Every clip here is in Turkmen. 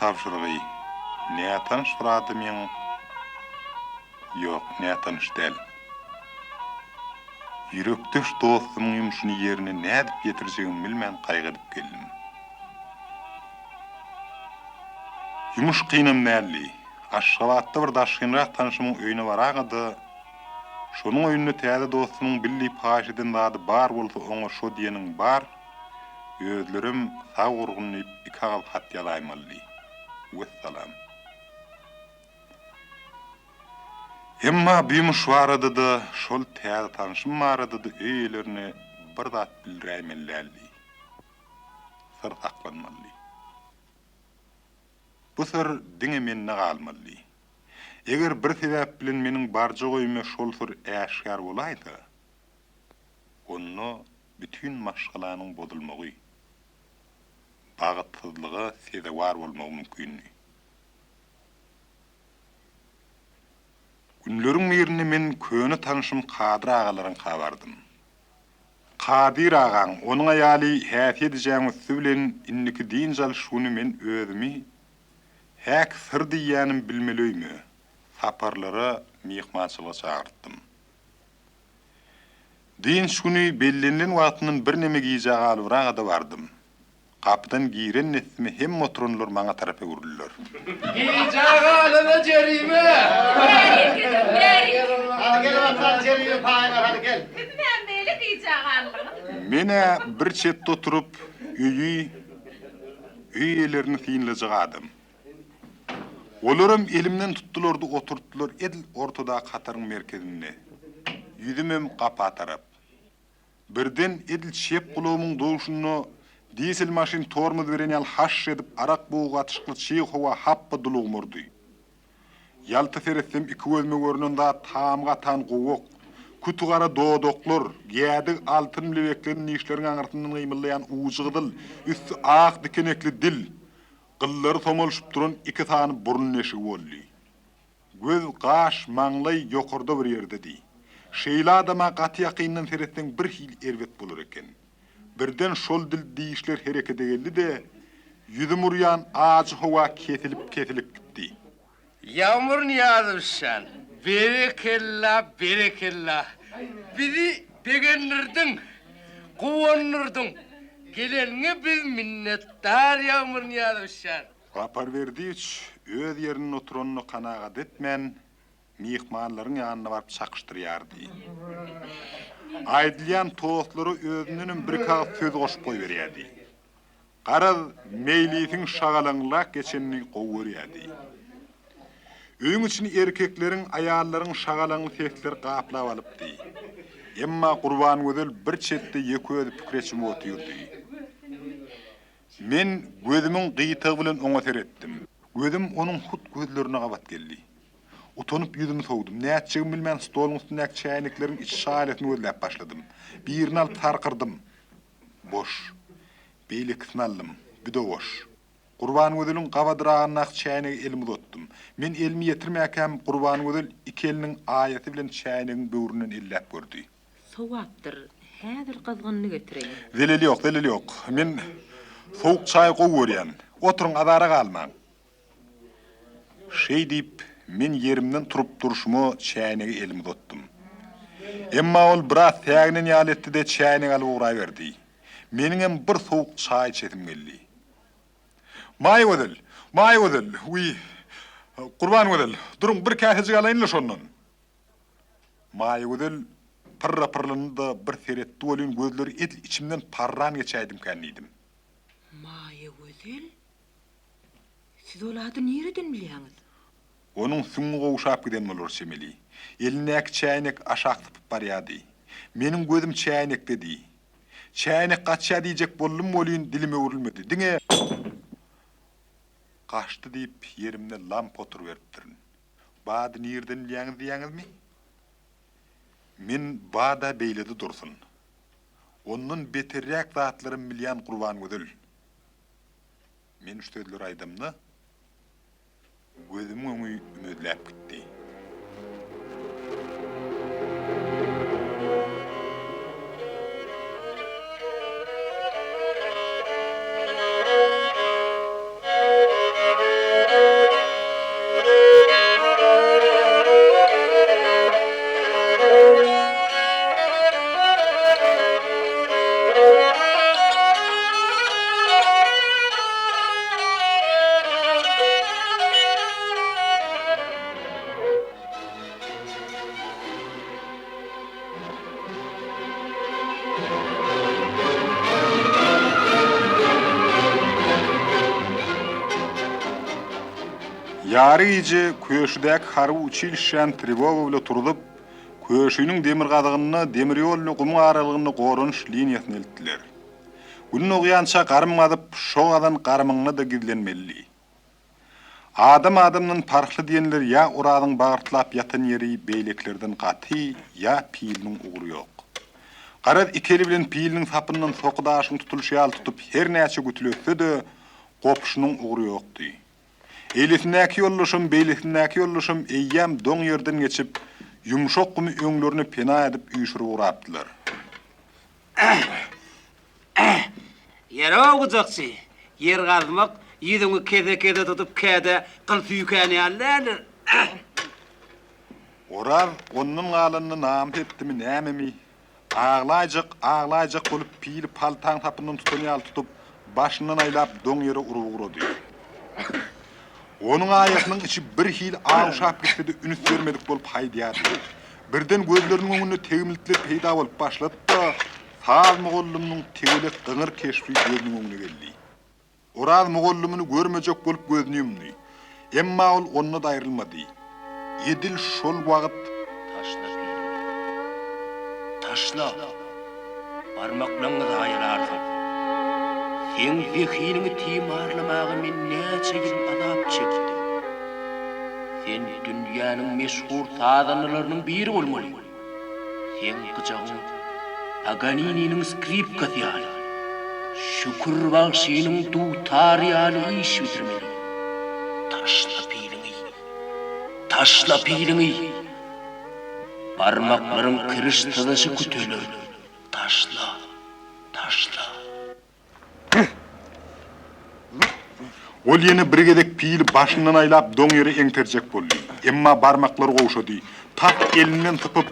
tabşyrygy nätanyş bir adamyň, ýok, nätanyş däl, ýürekdeş dostumyň ýumşuny ýerine nädip ýetirjegimi bilmän gaýgy edip geldim. Ýumuş kynam däldi. Aşgabatda bir daşgynrak tanşymyň öýüne baraga-da, şonuň öýünde täze dostumyň bil diýip haýyş eden zady bar bolsa oňa şo diýeniň bar, özlerem sag-gurgun diýip iki agyz hat ýazaýmalydy. Wessalam. Emma bu ýumuş barada-da, şol täze tanşym barada-da öý eýelerine bir zat bildiräýmeli däldi. Syr saklanmalydy. Bu syr diňe mende galmalydy. Eger bir sebäp bilen meniň barjak öýüme şol syr äşgär bolaýsa, onda bütin maşgalanyň bozulmagy, bagtsyzlyga sezewar bolmagy mümkindi. Günleriň birinde men köne tanşym Kadyr agalaryňka bardym. Kadyr agaň, onuň aýaly Häsiýet ejäň üsti bilen indiki dynç alyş güni men özümi häk syr diýýänim bilmeli öýüme, Saparlara myhmançylyga çagyrtdym. Dynç güni bellenilen wagtyndan birneme gijä galybraga-da bardym. Gapydan giren dessime hemme oturanlar maňa tarap öwrüldiler. Gijä galana jerime! Bärik geliň, bärik! Hany gel bakalym jerime paýlar, hany gel! Siz näme beýle gijä galdyňyz? Men-ä bir çetde oturyp, öýi, öý eýelerini synlajak adam. Olaram elimden tutdular-da oturtdylar edil ortadaky hataryň merkezinde. Ýüzümem gapa tarap. Birden edil çep gulagymyň duşunda dizel maşyn tormoz beren ýaly haşş edip arak bugy gatyşykly çyg howa hapba dulugyma urdy. Ýalta seretsem iki gözüme görnen zat hamy gatan gowak, küti gara dodaklar, gädig altyn lebeklenen dişleriň aňyrsyndan gymyldaýan ujy gyzyl, üsti ak dikenekli dil, gyllary somalyşyp duran iki sany burun deşigi boldy. Göz, gaş, maňlaý ýokarda bir ýerdedi. Şeýle adama gaty ýakyndan seretseň birhili erbet bolar eken. Birden şol dil dişler herekete geldi-de, ýüzüm urýan ajy howa kesilip-kesilip gitdi. Ýagmyr Nyýazowjan, berekella, berekella! Bizi begendirdiň, guwandyrdyň. Geleniňe biz minnetdar Ýagmyr Nyýazowjan. Sapar Berdiýewiç öz ýerinde oturanyna kanagat etmän, myhmanlaryň ýanyna baryp çakyşdyrýardy. Aýdylýan tostlara özündenem bir-iki agyz söz goşup goýberýärdi. Garaz, meýlisiň şagalaňlyrak geçenini gowy görýärdi. Öýüň içini erkekleriň, aýallaryň şagalaňly sesleri gaplap alypdy. Emma Gurbangözel bir çetde ýeke özi pikire çümüp otyrdy. Men gözümiň gyýtagy bilen oňa seretdim. Gözüm onuň hut gözlerine gabat geldi. Utanyp ýüzümi sowdum. Nätjegimi bilmän stoluň üstündäki çäýnekleriň iç şaýlasyny gözläp başladym. Birini alyp sarkyrdym. Boş. Beýlekisini aldym. Bu-da boş. Gurbangözeliň gabadyragyndaky çäýnege elimi uzatdym. Men elimi ýetirmäkäm Gurbangözel iki eliniň aýasy bilen çäýnegiň böwründen elläp gördi. Sowapdyr. Häzir gyzgynly getireýin. Zeleli ýok, zeleli ýok. Men sowuk çaýy gowy görýän. Oturyň, azara galmaň. Şeý diýip, men ýerimden turup durşuma çäýnege elimi uzatdym. Emma ol biraz säginen ýaly etdi-de, çäýnegi alyp ugraberdi. Meniňem bir sowuk çaý içesim geldi. Maýagözel! Maýagözel! Wiý, Gurbangözel, duruň, bir käsejik alaýyn-la şondan. Maýagözel pyrra pyrlandy-da bir seretdi welin gözleri edil içimden parran geçäýdimkän diýdim. Maýagözel? Siz ol ady nireden bilýäňiz? Onuň süňňi gowşap giden bolar çemeli. Elindäki çäýnek aşak sypyp barýardy. Meniň gözüm çäýnekdedi. Çäýnek gaçýar diýjek boldum welin dilim öwrülmedi. Diňe. Gaçdy diýip ýerimde lamp oturyberipdirin. Bady nirden bilýäňiz diýýäňizmi? Men bada beýlede dursun. Ondan beterräk zatlaram bilýän Gurbangözel. Men şu sözleri aýdamda, gözümiň öňi ümezläp gitdi. Ýary gije Köşüdäki harby uçilişşäni trewoga bile turzup, Köşüniň demirgazygynda demir ýol ile gumuň aralygynda goranyş liniýasyna eltdiler. Gün dogýança garym gazyp, şo gazan garymyňda-da gizlenmelidi. Adam adamdan parhly diýenler ýa Orazyň bagyrtlap ýatan ýeri beýlekilerden gaty, ýa piliniň ugry ýok. Garaz, iki eli bilen piliniň sapyndan soky daşyň tutulyşy ýaly tutup her näçe gütületse-de, gopuşynyň ugry ýokdy. Eýlesindäki ýoldaşam, beýlesindäki ýoldaşam eýýäm doň ýerden geçip, ýumşak gumy öňlerine pena edip üýşürip ugrapdylar. Ýer-ow gyjakçy, ýer gazmak ýüzüňi kese-kese tutup kädä gyl süýkän ýaly däldir. Oraz ondan galanyny namys etdimi, nämemi, Aglaýjak, aglaýjak bolup pili paltaň sapyndan tutan ýaly tutup, başyndan aýlap doň ýere urup ugrady. Onuň aýasynyň içi birhili awuşap gitse-de üns bermedik bolup haýdýardy. Birden gözleriniň öňünde tegmiltler peýda bolup başlady-da, saz mugallymynyň tegelek gyňyr keşbi gözüniň öňüne geldi. Oraz mugallymyny görmejek bolup gözüni ýumdy. Emma ol onda-da aýrylmady. Edil şol wagt. Taşla piliňi. Taşla! Barmaklaňňy zaýalarsyň. Seň zehiniňi timarlamaga men näçe ýyl azap çekdim. Sen dünýäniň meşhur sazandalarynyň biri bolmaly. Seň gyjagyň Paganininiň skripkasy ýaly, Şükür bagşynyň dutary ýaly iş bitirmeli. Taşla piliňi! Taşla piliňi! Barmaklaryň kiriş syzyşy küteler. Taşla! Taşla! Ol ýene bir gezek pili başyndan aýlap doň ýere eňterjek boldy. Emma barmaklary gowşady. Tas elinden sypyp,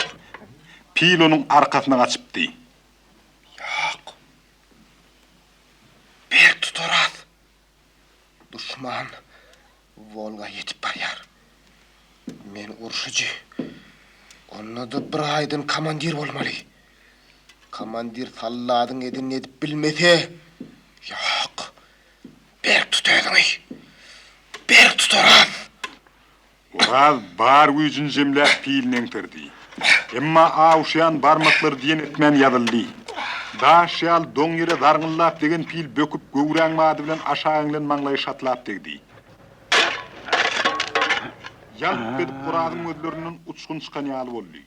pil onuň arkasyna gaçypdy. Ýok. Berk tut Oraz. Duşman Wolga ýetip barýar. Men urşujy. Onda-da bir aýdan komandir bolmaly. Komandir salladyň edenini edip bilmese, ýok. Berk tut özüňi. Berk tut Oraz! Oraz bar güýjüni jemläp pilini eňterdi. Emma awuşýan barmaklary diýen etmän ýazyldy. Daş ýaly doň ýere zarňyldap degen pil böküp göwräň bady bilen aşak eňlen maňlaýy şatlap degdi. Ýalp edip Orazyň gözlerinden uçgun çykan ýaly boldy.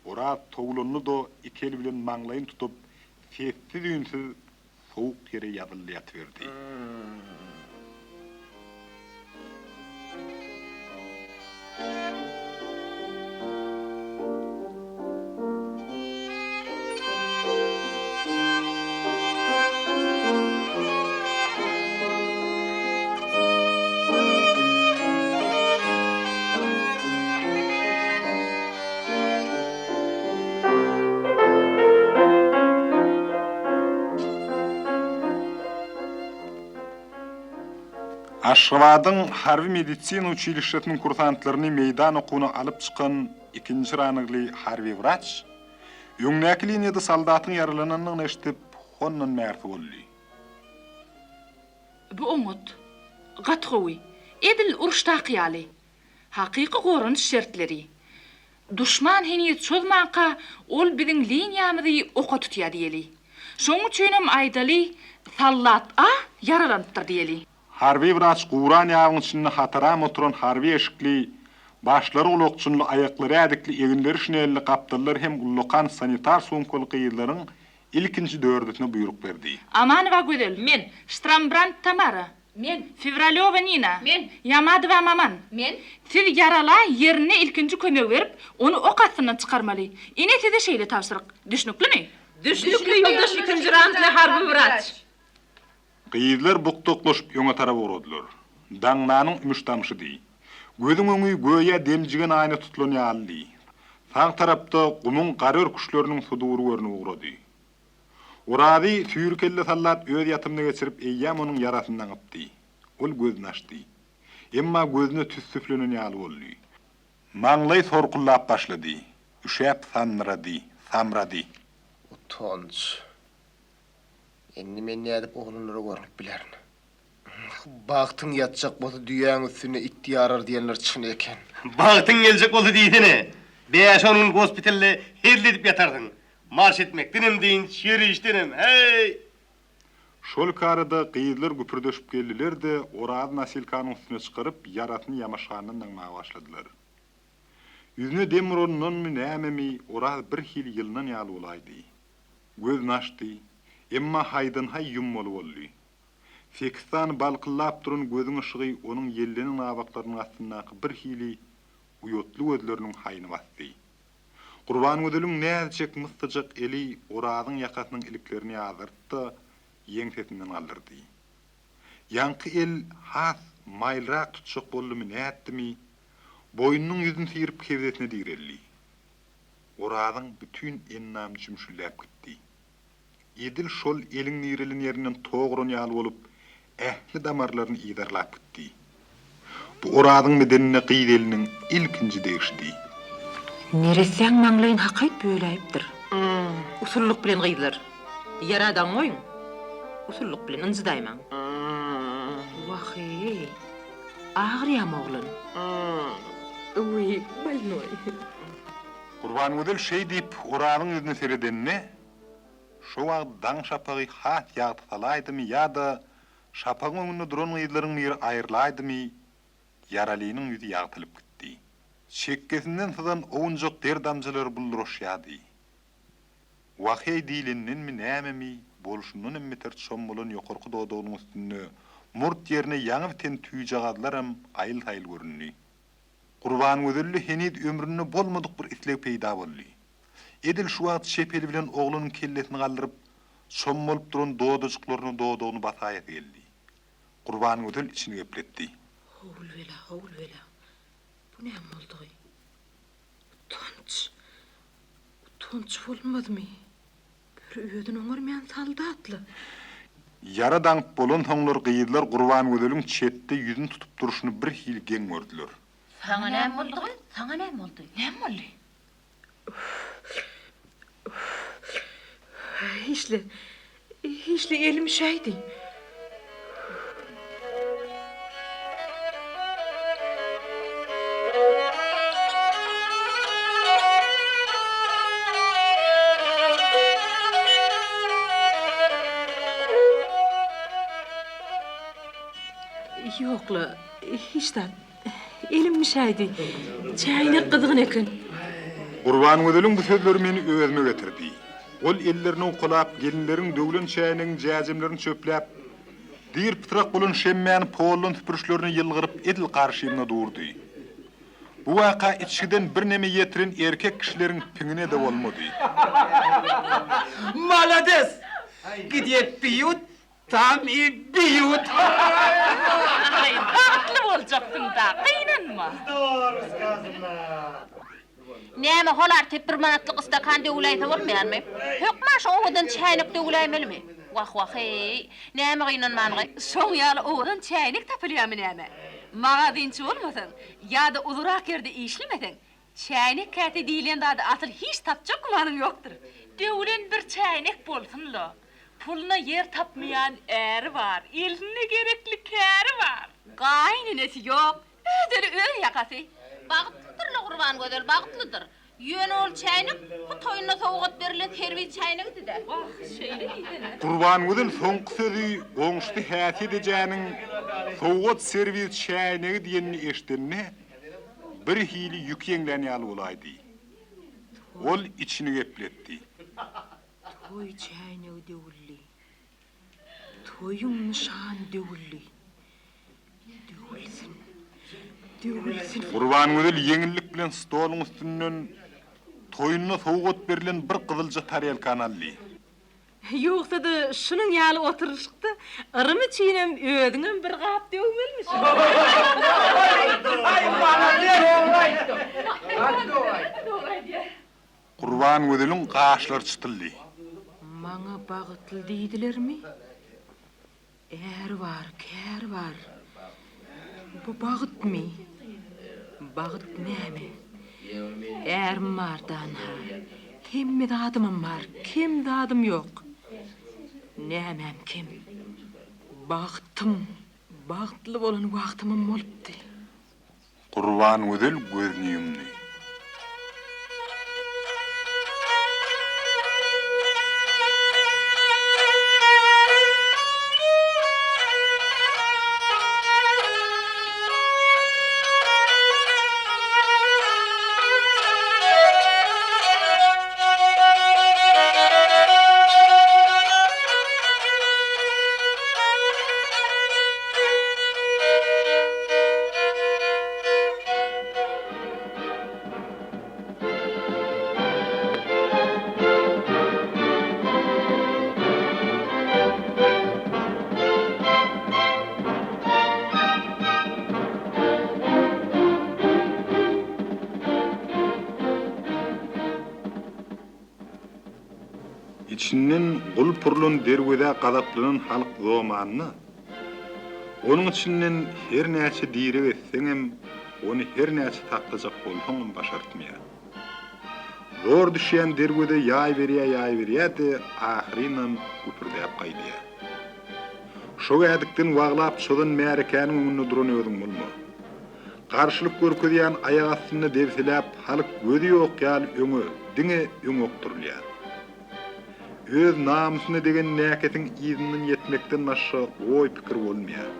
Oraz towlandy-da iki eli bilen maňlaýyny tutup, sessiz-üýnsüz sowuk ýere ýazyldy ýatyberdi. Aşgabadyň harby medisina uçilişşesiniň kursantlaryny meýdan okuwyna alyp çykan ikinji rangly harby wraç öňdäki liniýada soldatyň ýaralanandygyny eşidip, hondan bärsi boldy. Bu oňat. Gaty gowy. Edil uruşdaky ýaly. Hakyky goranyş şertleri. Duşman heniz çozmanka, ol biziň liniýamyzy oka tutýar diýeli. Şoň üçinem aýdaly, Sallat A ýaralanypdyr diýeli. Harby wraç guran ýabyň içinde hataram oturan harby eşikli, başlary gulakçynly, aýaklary ädikli, eginleri şinelli, gapdallary hem ullakan sanitar sumkaly gyzlaryň ilkinji dördüsine buýruk berdi. Amanowa Gözel. Men. Ştrambrand Tamara. Men. Fewralýowa Nina. Men. Ýamadowa Maman. Men. Siz ýarala ýerinde ilkinji kömegi berip, ony ok astyndan çykarmaly. Ine size şeýle tabşyryk. Düşnüklimi? Düşnükli, ýoldaş ikinji rangly harby wraç. Gyzlar bukdaklaşyp öňe tarap ugradylar. Daňdanyň ümüş-tamşydy. Gözüň öňi göýä demjigen aýna tutulan ýalydy. Sag tarapda gumuň gar örküşleriniň sudury görnüp ugrady. Orazy süýri kelle sallat öz ýatymyna geçirip eýýäm onuň ýarasyny daňypdy. Ol gözüni açdy. Emma gözüne tüsse üflenen ýaly boldy. Maňlaýy sorkuldap başlady. Üşäp sandyrady, samrady. Utanç. Indi men nädip oglanlara görnüp bilerin? Bagtyň ýatjak bolsa düýäň üstünde it ýarar diýenler çyn eken. Bagtyň geljek bolsa diýsene. Bäş-on gün gospitalde hezil edip ýatarsyň. Marş etmekdenem dynç, ýörişdenem, häý! Şol ikarada gyzlar güpürdeşip geldiler-de, Orazy nosilkanyň üstüne çykaryp, ýarasyny ýamaşgandan daňmaga başladylar. Ýüzüne dem uranyndanmy, nämemi, Oraz birhili ýylynan ýaly bolaýdy. Gözüni açdy, emma haýdan-haý ýummaly boldy. Sekiz sany balkyldap duran gözüň yşygy onuň ýellenen gabaklarynyň astyndaky birhili uýatly gözleriniň haýyny basdy. Gurbangözeliň näzijek, myssyjak eli Orazyň ýakasynyň iliklerini ýazdyrdy-da, ýeňsesinden galdyrdy. Ýaňky el has maýylrak tutjak boldumy, nätdimi, boýnunyň ýüzüni syryp kebzesine direldi. Orazyň bütin endamy jümşüldäp gitdi. Edil şol eliň direlen ýerinden tok uran ýaly bolup, ähli damarlaryny yzarlap gitdi. Bu Orazyň bedenine gyz eliniň ilkinji degşidi. Neressäň maňlaýyny hakyt böläýipdir. Usullyk bilen gyzlar. Ýara daň goýuň. Usullyk bilen ynjydaýmaň. Wah-eý. Agyrýamy oglan? Wiý, bolnoý. Gurbangözel şeý diýip Orazyň ýüzüne seredende, şo wagt daň şapagy has ýagty salaýdymy ýa-da şapagyň öňünde duran gyzlaryň biri aýrylaýdymy, ýaralynyň ýüzi ýagtylyp gitdi. Çekgesinden syzan owunjak der damjalary bulduraşýardy. Wah-eý diýlendenmi nämemi, bolşundan hem beter çommalan ýokarky dodagynyň üstünde murt ýerine ýaňy biten tüýjagazlaram aýyl-saýyl göründi. Gurbangözelde heniz ömründe bolmadyk bir isleg peýda boldy. Edil şu wagt çep eli bilen oglunyň kellesini galdyryp, çommalyp duran dodajyklaryna dodagyny basaýasy geldi. Gurbangözel içini gepletdi. Howul bela, howul bela. Bu näme boldugy? Utanç! Utanç bolmazmy? Bir özüni oňarmaýan soldatla. Ýara daňyp bolansoňlar gyzlar Gurbangözeliň çetde ýüzüni tutup durşuny birhili geň gördüler. Saňa näme boldy gyz? Saňa näme boldy? Näme boldy? Hiç-le, hiç-le elim üşäýdi. Ýok-la, hiç zat. Elim bişäýdi. Çäýnek gyzgyn eken. Gurbangözeliň bu sözleri meni özüme getirdi. Ol ellerini owkalap, gelinleriň döwlen çäýnegiň jäjemlerini çöpläp, dyr-pytrak bolan şemmäni poldan süpürişlerine ýylgyryp edil garşymda durdy. Bu waka içgiden birneme ýetiren erkek kişileriň piňine-de bolmady. Malades! Gdýe pýut, tam i býut! Bagtly boljaksyň-da, gynanma! Näme, hol artyp bir manatlyk stakan döwüläýse bolmaýarmy? Hökman şo owadan çäýnek döwüläýmelimi? Wah-wah-eý, näme gynanmanyňy? Şoň ýaly owadan çäýnek tapylýarmy näme? Magazinçi bolmasaň, ýa-da ulurak ýerde işlemeseň, çäýnek käse diýlen zady asyl hiç tapjak gümanyň ýokdur. Döwülen bir çäýnek bolsun-la. Puluna ýer tapmaýan äri bar, elinde gerekli käri bar. Gaýynenesi ýok, Öz eli öz ýakasy. Bagtlydyr-la Gurbangözel, bagtlydyr. Ýöne ol çäýnek bu toýunda sowgat berlen serwiz çäýnegidi-dä. Wah, şeýle diýsene. Gurbangözel soňky sözi goňşusy Häsiýet ejäniň sowgat serwiz çäýnegi diýenini eşidende, birhili ýüki ýeňlän ýaly bolaýdy. Ol içini gepletdi. Toý çäýnegi döwüldi. Toýuň nyşany döwüldi. Döwülsin. Döwülsin. Gurbangözel ýeňillik bilen stoluň üstünden toýunda sowgat berlen bir gyzylja tarelkany aldy. Ýogsa-da şunuň ýaly oturylyşykda yrym üçinem özüňem bir gap döwmelimiş. Gurbangözeliň gaşlary çytyldy. Maňa bagtly diýdilermi? Är bar, kär bar. Bu bagtmy? Bagt näme? Ärim bar danha. Hemme zadymam bar, kem zadym ýok. Nämäm kem? Bagtym! Bagtly bolan wagtymam bolupdy. Gurbangözel gözüni ýumdy. Içinden gulp urlan derwezä gazaplanan halk zomanda, onuň içinden her näçe direg etseňem, ony her näçe saklajak bolsaňam başartmaýar. Zor düşýän derweze ýaý berýär-ýaý berýär-de, ahyrynam güpürdäp gaýdýar. Şo gädikden waglap çozan märekäniň öňünde duran özüň bolma. Garşylyk görkezýän aýak astynda debsiläp halk gözi ýok ýaly öňe, diňe öňe okdurylýar. Öz namysyna degen näkesiň yzyndan ýetmekden başga oý-pikir bolmaýar.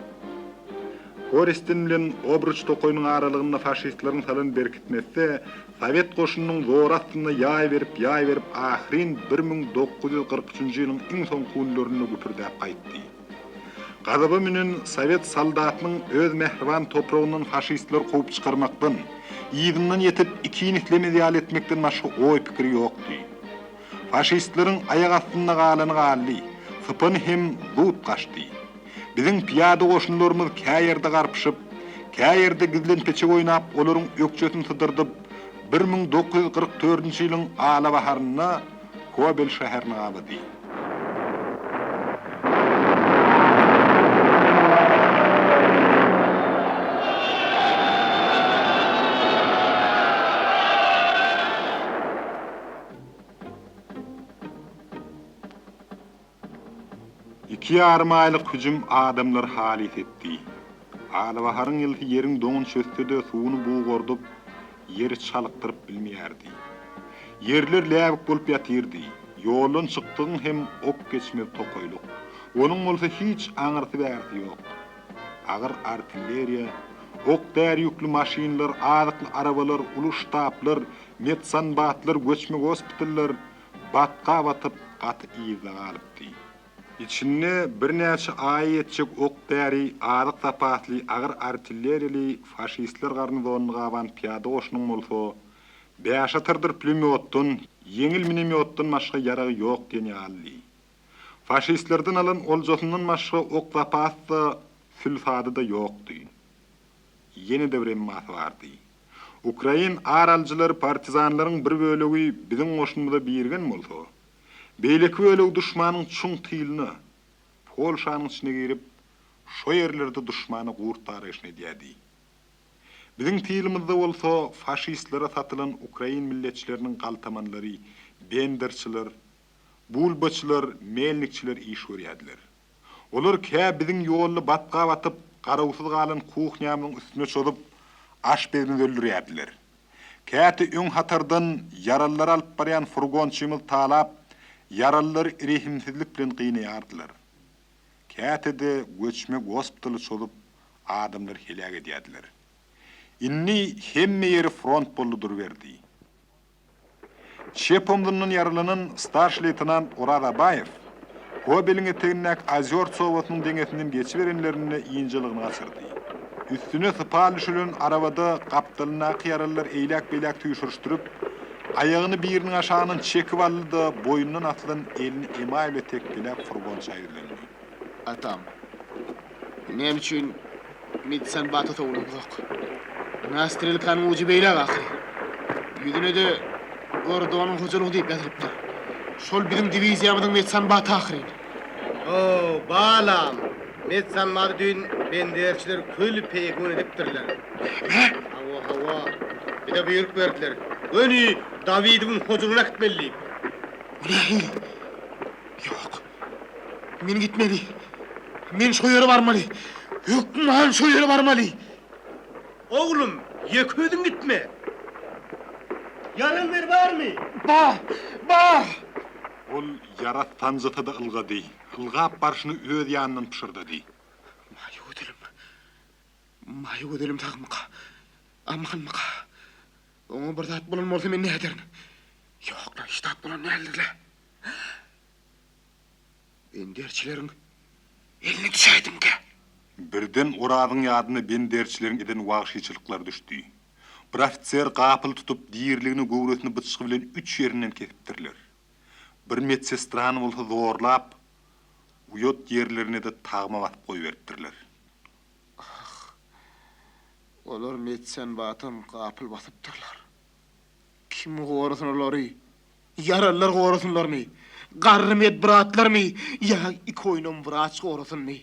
Korestin bilen Obruç tokaýynyň aralygynda faşistleriň salan berkitmesi sowet goşunynyň zory astynda ýaý berip, ýaý berip ahyryn 1943-nji ýylyň iň soňky günlerinde güpürdäp gaýtdy. Gazaba münen sowet soldatynyň öz mähriban topragyndan faşistleri kowup çykarmakdan, yzyndan ýetip ikin islemez ýaly etmekden başga oý-pikiri ýokdy. Faşistleriň aýak astynda galany galdy, sypany hem zut gaçdy. Biziň pyýada goşunlarymyz kä ýerde garpyşyp, kä ýerde gizlenpeçek oýnap olaryň ökjesini sydyrdyp, 1944-nji ýylyň alabaharynda Kobel şäherini gabady. Iki ýarym aýlyk hüjüm adamlary halys etdi. Alabaharyň ýylysy ýeriň doňuny çözse-de, suwuny bugardyp, ýeri çalykdyryp bilmeýärdi. Ýerler läbik bolup ýatyrdy. Ýoldan çykdygyň hem ok geçmez tokaýlyk. Onuň bolsa hiç aňyrsy-bärsi ýok. Agyr artilleriýa, ok-däri ýükli maşynlar, azykly arabalar, uly ştablar, medsanbatlar, göçme gospitallar batga batyp, gaty yzda galypdy. Içinde birnäçe aýa ýetjek ok-däri, azyk zapasly, agyr artilleriýaly faşistler garnizonyny gaban pyýada goşunyň bolsa bäşatardyr pulemýotdan, ýeňil minemýotdan başga ýaragy ýok diýen ýalydy. Faşistlerden alan oljasyndan başga ok zapasy-da, sülsady-da ýokdy. Ýene-de bir emmasy bardy. Ukrain ar alyjylary partizanlaryň bir bölegi biziň goşunymyza birigen bolsa, Beýleki bölegi duşmanyň çuň tylyna, Polşanyň içine girip, şo ýerlerde duşmana gurt daraýşyny edýärdi. Biziň tylymyzda bolsa faşistlere satylan ukrain milletçileriniň galtamanlary, benderçiler, bulbaçylar, melnikçiler iş görýärdiler. Olar kä biziň ýolda batga batyp, garawsyz galan kuhnýamyzyň üstüne çozup, aşpezimizi öldürýärdiler. Käte öň hatardan ýaralylary alyp barýan furgonçymyzy talap, ýaralylary rehimsizlik bilen gynaýardylar. Käte-de göçme gospitaly çozup, adamlary heläk edýärdiler. Indi hemme ýeri front boldy duruberdi. Çep omzundan ýaralanan starşi leýtenant Oraz Abaýew Kobeliň etegindäki Ozýorts obasynyň deňesinden geçiberenlerinde ynjalygyny gaçyrdy. Üstüne sypal düşülen arabada gapdalyndaky ýaralylary eýläk-beýläk süýşürişdirip, aýagyny biriniň aşagyndan çekip aldy-da, boýnundan asylan elini emaý bilen tekgeläp furgonça ýüzlendi. Atam, Näme üçin medsanbata sowulamzok? Ynha strelkanyň ujy beýläk ahyry. Ýüzüne-de Gordonyň hojalygy diýip ýazylypdyr. Şol biziň diwiziýamyzyň medsanbaty ahyryn. O, balam, medsanbaty düýn benderçiler kül-peýekun edipdirler. Näme? Hawa, hawa. Bize buýruk berdiler. Göni Dawidowyň hojalygyna äkitmeli diýip. Bu nähili? Ýok. Men gitmeli. Men şo ýere barmaly. Hökman şol ýere barmaly. Oglum, ýeke özüň gitme. Ýaraly barmy? Bar, bar! Ol ýara sanjasa-da ylgady. Ylgap barşyna öz ýanyndan pyşyrdady. Maýa gözelim, Maýa gözelim sagmyka, amanmyka? Oňa bir zat bolan bolsa men näderin? Ýok-la, hiç zat bolan däldir-le. Benderçileriň eline düşäýdimkä? Birden Orazyň ýadyna benderçileriň eden wagşyçylyklary düşdi. Bir ofiser gapyl tutup, diriligine göwresini byçgy bilen üç ýerinden kesipdirler. Bir medsestrany bolsa zorlap, uýat ýerlerine-de tagma basyp goýberipdirler. Ah, olar medsanbatam gapyl basypdyrlar. Kim gorasyn olary? Ýaralylar gorasynlarmy? Garry medbratlarmy? Ýa iki oýnam wraç gorasynmy?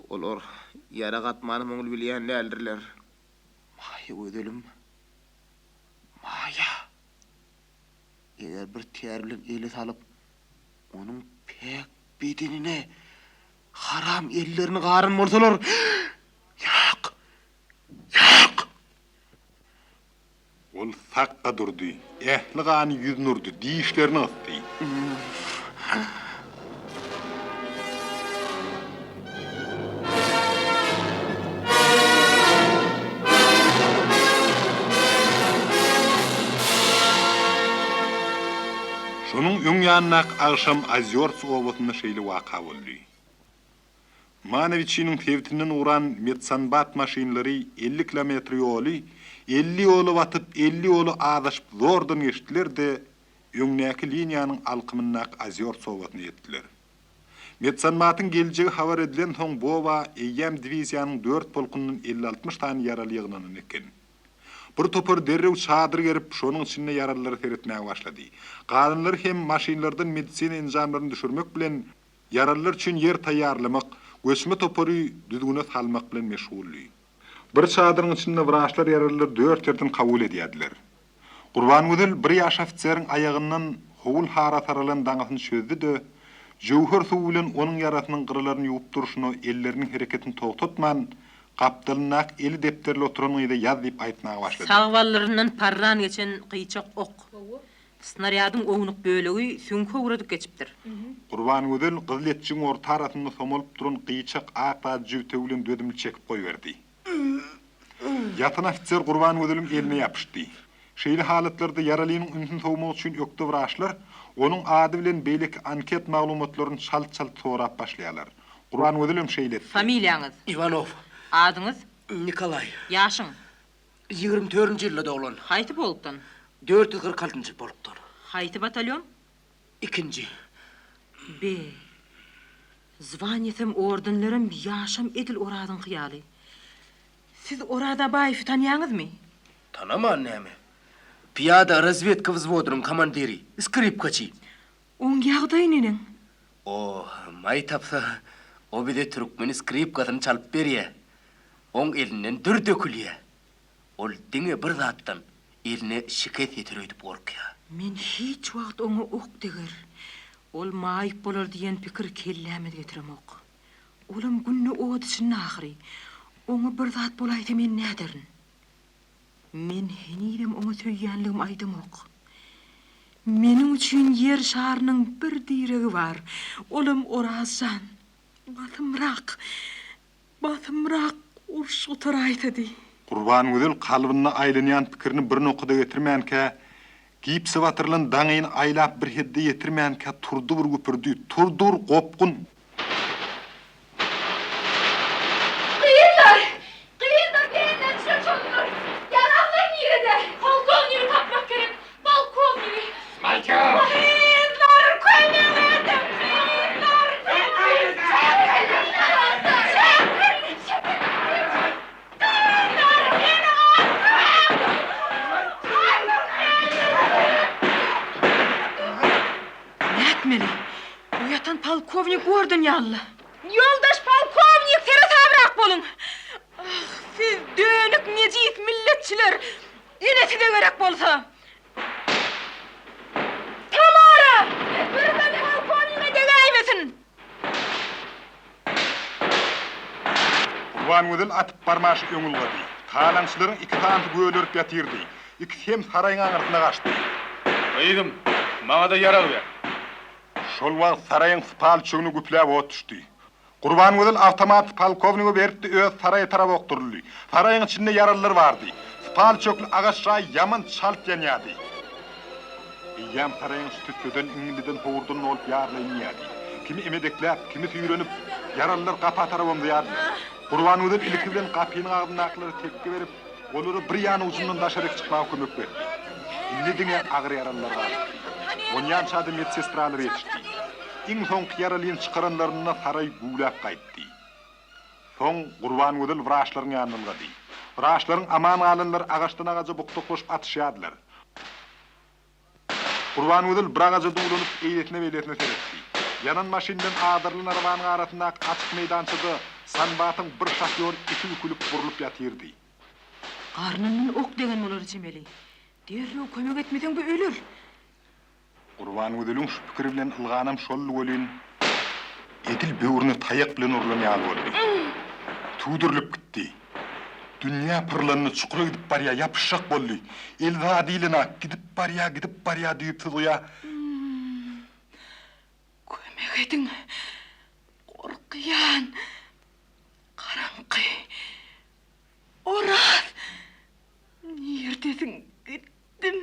Olar ýara gatmanam oňly bilýän däldirler. Maýa gözelim, Maýa! Eger bir tär bilen ele salyp, onuň päk bedenine haram ellerini garan bolsalar, ýok, ýok! Ol sakga durdy. Ähli gany ýüzüne urdy, dişlerini gysdy. Şonuň öň ýanyndaky agşam Ozýorts obasynda şeýle waka boldy. Manowiçiniň sebitinden ugran medsanbat maşynlary 50 kilometr ýoly 50 ýola batyp, 50 ýola azaşyp zordan geçdiler-de, öňdäki liniýanyň alkymyndaky Ozýorts obasyna ýetdiler. Medsanbatyň geljegi habar edilensoň bu oba eýýäm diwiziýanyň dört polkundan elli-altmyş sany ýaraly ýygnanan eken. Bir topar derrew çadyr gerip, şonuň içinde ýaralylara seretmäge başlady. Galanlary hem maşynlardan medisina enjamlaryny düşürmek bilen, ýaralylar üçin ýer taýýarlamak, göçme topary düzgüne salmak bilen meşguldy. Bir çadyryň içinde wraçlar ýaralylary dört ýerden kabul edýärdiler. Gurbangözel bir ýaş ofiseriň aýagyndan howul-hara saralan daňysyny çözdi-de, jöwher suwy bilen onuň ýarasynyň gyralaryny ýuwup durşuna elleriniň hereketini togtatman, gapdalyndaky eli depderli oturan gyza ýaz diýip aýtmaga başlady. Sag baldyryndan parran geçen gyýçak ok. Snarýadyň ownuk bölegi süňke owradyp geçipdir. Gurbangözel gyzyletjigiň orta arasynda somalyp duran gyýçak ak zady jübtegi bilen dözümli çekip goýberdi. Ýatan ofiser Gurbangözeliň eline ýapyşdy. Şeýle halatlarda ýaralynyň ünsüni sowmak üçin ökde wraçlar onuň ady bilen beýleki anket maglumatlaryny çalt-çalt sorap başlaýarlar. Gurbangözelem şeýle etdi. Familiýaňyz? Iwanow. Adyňyz? Nikolaý. Ýaşyň? Ýigrimi dördünji ýylda doglan. Haýsy polkdan? 446-njy polkdan. Haýsy batalýon? Ikinji. Be. Zwaniýasam, ordenlerem, ýaşam edil Orazyňky ýaly. Siz Oraz Abaýewi tanýaňyzmy? Tanaman näme? Pyýada razwedka wzwodynyň komandiri, skripkaçy. Oň ýagdaýy neneň? O, maý tapsa, o bize türkmen skripkasyny çalyp berýä. Oň elinden dür dökülýä. Ol diňe bir zatdan, eline şikes ýeter öýdüp gorkýa. Men hiç wagt oňa ok deger, ol maýyp bolar diýen pikir kelläme getiremok. Olam günde ot içinde ahyry. Oňa bir zat bolaýsa men näderin? Men henizem oňa söýýänligimi aýdamok. Meniň üçin Ýer şarynyň bir diregi bar, olam Oraz jan. Basymrak, basymrak uruş gutaraýsady. Gurbangözel kalbynda aýlanýan pikirini bir nokada getirmänkä, gipse batyrylan daňyny aýlap bir hedde ýetirmänkä turdy bir güpürdi, turdy bir gopgun. Gyzlar! Gyzlar benderçiler çozdular! Ýaraglar nirede? Polkownigi tapmak gerek! Polkownigi! Gyzlar! Kömek ediň! Gyzlar! Çekil! Çekil! Gyzlar! Meni atyň! Nätmeli? Bu ýatan polkownik Gordon ýaly-la. Ýoldaş polkownik, seresabrak boluň! Ah, siz dönük nejis milletçiler! Ine size gerek bolsa! Tamara! Birden polkownige degäýmesin! Gurbangözel atyp barmaşy öň ylgady. Talaňçylaryň iki sanysy gölerip ýatyrdy. Ikisi hem saraýyň aňyrsyna gaçdy. Gyzym, maňa-da ýarag ber. Şol wagt saraýyň sypal üçegine güpläp ot düşdi. Gurbangözel awtomaty polkownige beripdi, özi saraýa tarap okduryldy. Saraýyň içinde ýaralylar bardy. Sypal üçekli agaç jaý ýaman çalt ýanýardy. Eýýäm saraýyň içi tüsseden, iňňildiden, howurdan dolup ýaryla inýärdi. Kimi emedekläp, kimi süýrenip, ýaralylar gapa tarap omzaýardylar. Gurbangözel ilki bilen gapynyň agzyndakylara tekge berip, olara bir ýan ujundan daşaryk çykmaga kömek berdi. Indi diňe agyr ýaralylar galypdy. Onýança-da medsestralar ýetişdi. Iň soňky ýaralyny çykaranlarynda saraý güwläp gaýtdy. Soň Gurbangözel wraçlaryň ýanyna ylgady. Wraçlaryň aman galanlary agaçdan-agaja bukdaklaşyp atyşýardylar. Gurbangözel bir agaja duwlanyp, eýlesine-beýlesine seretdi. Ýanan maşyn bilen agdarylan arabanyň arasyndaky açyk meýdançada Sanbatyň bir şofýory iki bükülip burlup ýatyrdy. Garnyndan ok degen bolar çemeli. Derrew kömek etmeseň bu öler. Gurbangözeliň şu pikiri bilen ylganam şoldy welin, edil böwrüne taýak bilen urlan ýaly boldy. Tüwdürilip gitdi. Dünýä pyrlandy, çukura gidip barýa, ýapyşjak boldy. El zady ilenak, gidip barýa, gidip barýa düýpsüz guýa. Kömek ediň! Gorkýan! Garaňky! Oraz! Nirdesiň? Gitdim!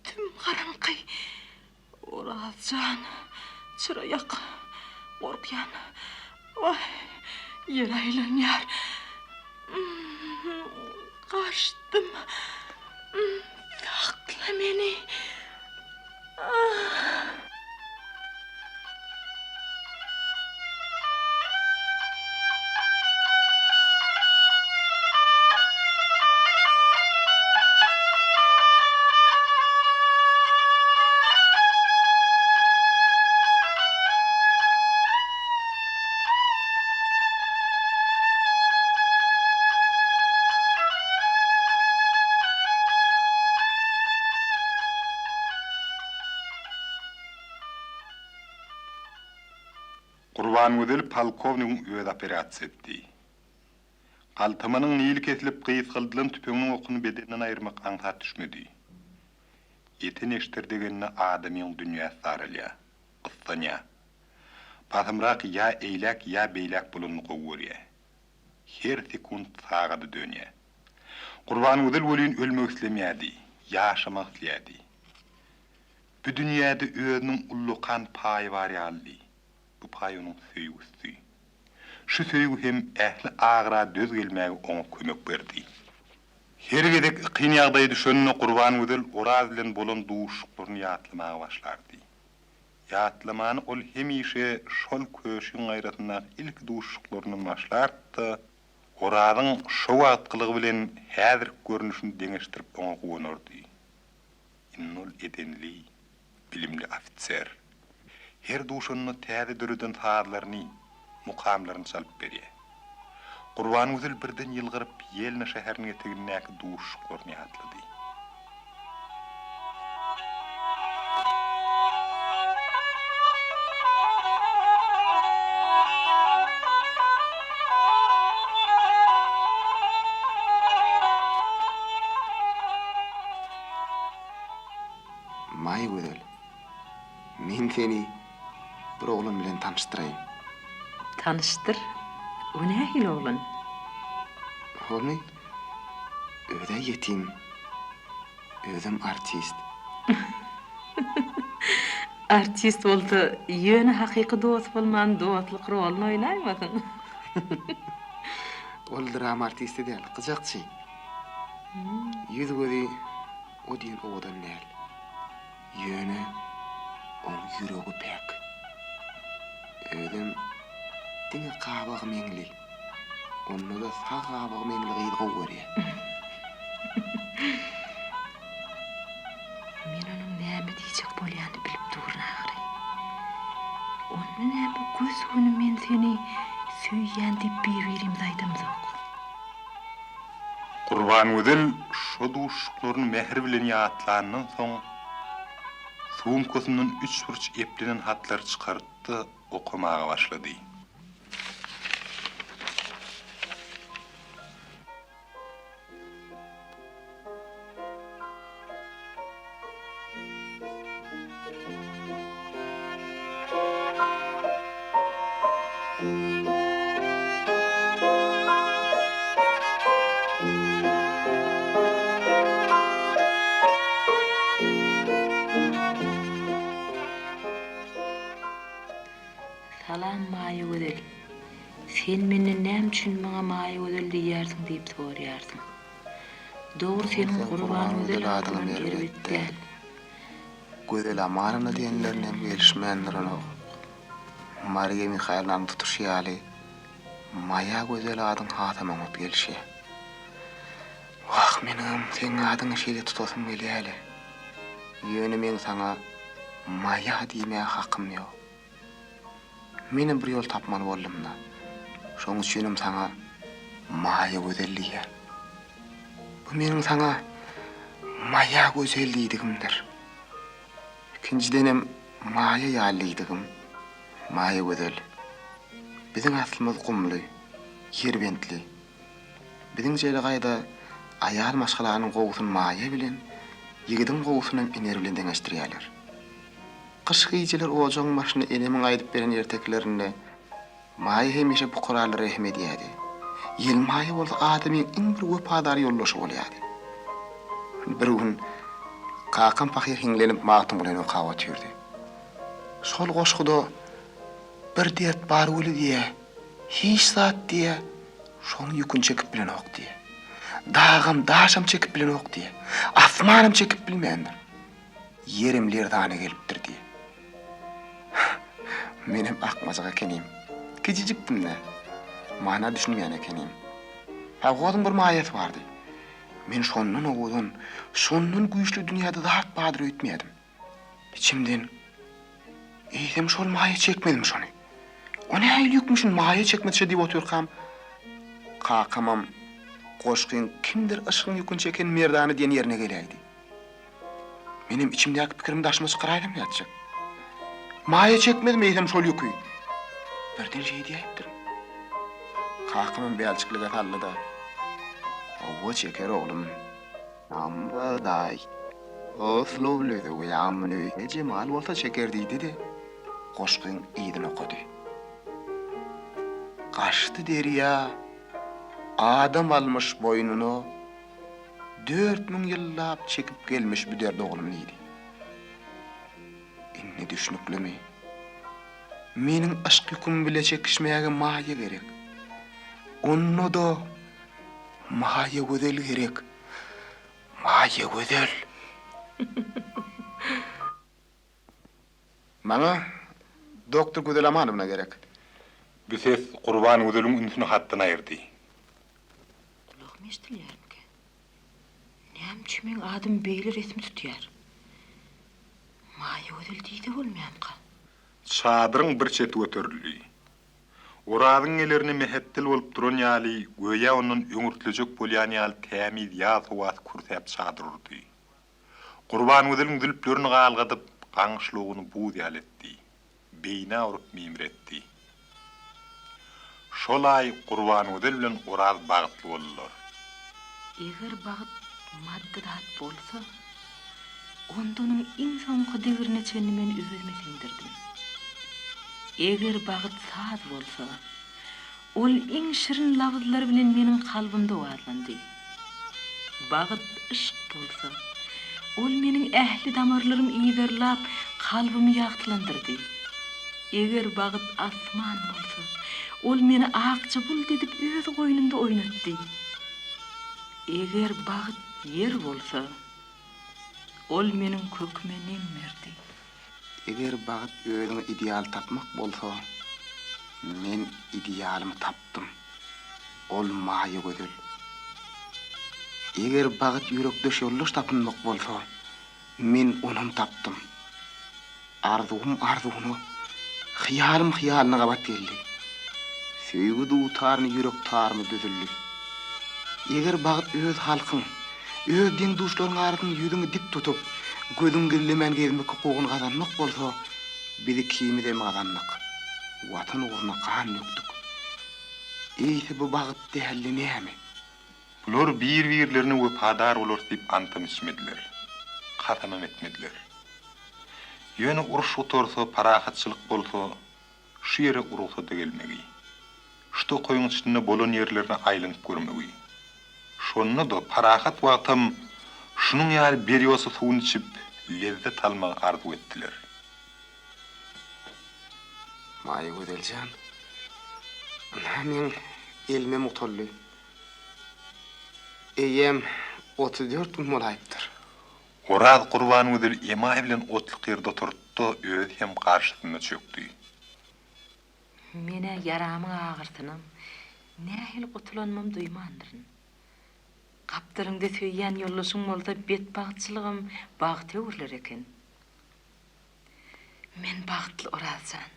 Tüm garaňky. Oraz jan, çyra ýak. Gorkýan. Waý, ýer aýlanýar. Gaçdym. Sakla meni. Ah! Gurbangözel polkownigiň özi operasiýa etdi. Galtamanyň nili kesilip gysgaldylan tüpeňiň okuny bedenden aýyrmak aňsat düşmedi. Ete neşter degende adamyň dünýäsi daralýar, gyssanýar. Basymrak ýa eýläk, ýa beýläk bolanyny gowy görýär. Her sekunt sagada dönýär. Gurbangözel welin ölmek islemeýärdi, ýaşamak isleýärdi. Bu dünýäde özüniň ullakan paýy bar ýalydy. Bu paý onuň söýgüsidi. Şu söýgi hem ähli agyra döz gelmäge oňa kömek berdi. Her gezek kyn ýagdaýa düşende Gurbangözel Oraz bilen bolan duşuşyklaryny ýatlamaga başlardy. Ýatlamany ol hemişe şol köşüň gaýrasyndaky ilki duşuşyklaryndan başlardy-da, Orazyň şo wagtkylygy bilen häzirki görnüşini deňeşdirip oňa guwanardy. Indi ol edenli, bilimli ofiser. Her duşanda täze döreden sazlaryny, mukamlaryny çalyp berýär. Gurbangözel birden ýylgyryp Ýelna şäheriniň etegindäki duşuşyklaryny ýatlady. Maýgözel, men seni bir oglan bilen tanyşdyraýyn. Tanyşdyr. O nähili oglan? Olmy? Öz-ä ýetim. Özem artist. Artist bolsa, ýöne hakyky dost bolman dostluk roluny oýnaýmasyn. Ol drama artisti däl, gyjakçy. Ýüz-gözi o diýen owadan däl. Ýöne oň ýüregi päk. Özem diňe gabagy meňli, onda-da sag gabagy meňli gyzy gowy görýär. Men onuň näme diýjek bolýanyny bilip durun ahyry. Onda näme gös-göni men seni söýýän diýip bir-birimize aýdamzok. Gurbangözel şo duşuşyklaryny mähir bilen ýatlandan soň, sumkasyndan üçburç eplenen hatlary çykardy-da, okamaga başlady. Sen menden näme üçin maňa Maýagözel diýýärsiň diýip soraýarsyň. Dogry seniň Gurbangözel adyňam erbet däl. Gözel Amanowna diýenlerine hem gelişmändir onuň. Mariýa Mihaýlownanyň tutuşy ýaly Maýagözel adyň hasam oňat gelişýär. Wah, meniňem seň adyňy şeýle tutasym gelýä-le. Ýöne meň saňa Maýa diýmäge hakym ýok. Menem bir ýol tapmaly boldum-da. Şoň üçinem saňa Maýagözel diýýän. Bu meniň saňa Maýagözel diýdigimdir. Ikinjidenem Maýa ýaly diýdigim. Maýagözel. Biziň aslymyz gumly, ýerbentli. Biziň jelegaýda aýal maşgalanyň gowusyny maýa bilen, ýigidiň gowusynam iner bilen deňeşdirýärler. Gyş gijeler ojagyň başynda enemiň aýdyp beren ertekilerinde Maýa hemişe pukaralara rehim edýärdi. Ýelmaýa bolsa adamyň iň bir wepadar ýoldaşy bolýardy. Bir gün kakam pahyr hiňlenip Magtymgulyny okap otyrdy. Şol goşguda Bir dert bar weli diýýä, hiç zat diýýä, şoň ýüküni çekip bilenok diýýä. Dagam, daşam çekip bilenok diýýä. Asmanam çekip bilmändir. Ýerem lerzana gelipdir diýýä. Menem akmajyk ekenim. Kiçijikdim-dä. Mana düşünmeýän ekenim. Sowhozyň bir maýasy bardy. Men şondan owadan, şondan güýçli dünýäde zat bardyr öýtmeýärdim. Içimden, Eýsem şol maýa çekmedimi şony? O nähili ýükmüşin maýa çekmezçe diýip otyrkam, kakamam goşgyň Kimdir yşgyň ýüküni çeken merdana diýen ýerine geläýdi. Menem içimdäki pikirimi daşyma çykaraýsam nätjek? Maýa çekmezmi eýsem şol ýüki? Birden şeý diýäýipdirin. Kakamam bälçiklige saldy-da, Hawa, çeker oglum. Ammaday, Jemal bolsa çeker diýdi-de, goşgyň yzyny okady. Gaçdy derýa, adam almyş boýnuna, 4000 ýyllap çekip gelmiş bu derdi oglum diýdi. Indi düşnüklimi? Meniň yşk ýüküm bile çekişmäge maýa gerek. Onda-da Maýagözel gerek. Maýagözel! Maňa doktor Gözel Amanowna gerek. Bu ses Gurbangözeliň ünsüni hatdan aýyrdy. Gulagym eşidilýärmikä? Näme üçin meň adym beýle resmi tutýar? Maýagözel diýse bolmaýamyka? Çadyryň bir çeti göterildi. Orazyň gelerine mähetdel bolup duran ýaly, göýä ondan öňürtlejek bolýan ýaly tämiz ýaz howasy kürsäp çadyr urdy. Gurbangözeliň zülplerini galgadyp, gaňyşlygyny buz ýaly etdi. Beýnä urup meýmiretdi. Şol aý Gurbangözel bilen Oraz bagtly boldular. Eger bagt maddy zat bolsa, onda onuň iň soňky degrine çenli men özüme siňdirdim. Eger bagt saz bolsa, ol iň şirin labyzlar bilen meniň kalbymda owazlandy. Bagt yşk bolsa, ol meniň ähli damarlarym yzarlap, kalbymy ýagtylandyrdy. Eger bagt asman bolsa, ol meni akja bulut edip öz goýnunda oýnatdy. Eger bagt ýer bolsa, ol meniň köküme nem berdi. Eger bagt özüňe ideal tapmak bolsa, men idealymy tapdym. Ol Maýagözel. Eger bagt ýürekdeş ýoldaş tapynmak bolsa, men onam tapdym. Arzuwym arzuwyna, hyýalym hyýalyna gabat geldi. Söýgi dutaryny ýürek taryma düzüldi. Eger bagt öz halkyň, öz deň-duşlaryň arasynda ýüzüňi dik tutup, gözüňi gizlemän gezmek hukugyny gazanmak bolsa, biz ikimizem gazandyk. Watan ugrunda gan dökdük. Eýse bu bagt däldi näme? Bular bir-birlerine wepadar bolarys diýip antam içmediler, kasamam etmediler. Ýöne uruş gutarsa, parahatçylyk bolsa, şu ýere rugsada gelmegi, şu tokaýyň içinde bolan ýerlerine aýlanyp görmegi, şonda-da parahat wagtam şunuň ýaly berýosa suwuny içip, lezzet almagy arzuw etdiler. Maýagözel jan. Ynha meň elimem gutaldy. Eýýäm 34 gün bolaýypdyr. Oraz Gurbangözeli emaý bilen otluk ýerde oturtdy-da, özi hem garşysynda çökdi. Men-ä ýaramyň agyrysynam, nähili gutulanymam duýmandyryn. Gapdalyňda söýýän ýoldaşyň bolsa betbagtçylygam bagta öwrüler eken. Men bagtly, Oraz jan.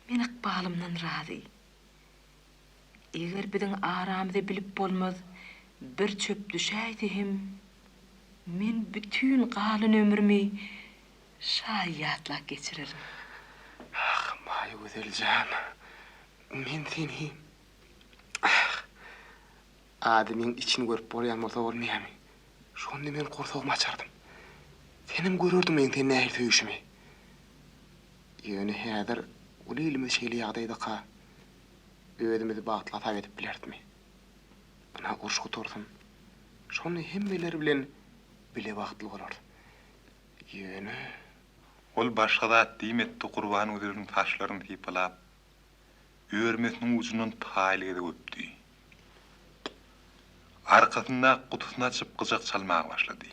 Men ykbalymdan razy. Eger biziň aramyza bilip bolmaz bir çöp düşäýse hem, men bütin galan ömrümi şaý ýatlap geçirerin. Ah, Maýagözel jan, men seni, ah, adamyň içini görüp bolýan bolsa bolmaýamy? Şonda men gursagymy açardym. Senem görerdiň meň seni nähili söýüşimi. Ýöne häzir uly ilimiz şeýle ýagdaýdaka, özümizi bagtly hasap edip bilerismi? Ynha, uruş gutarsyn. Şonda hemmeler bilen bile bagtly bolarys. Ýöne. Ol başga zat diýmedi-de Gurbangözeliň saçlaryny sypalap, örmesiniň ujundan taýly gezek öpdi. Arkasyndaky gutusyny açyp gyjak çalmaga başlady.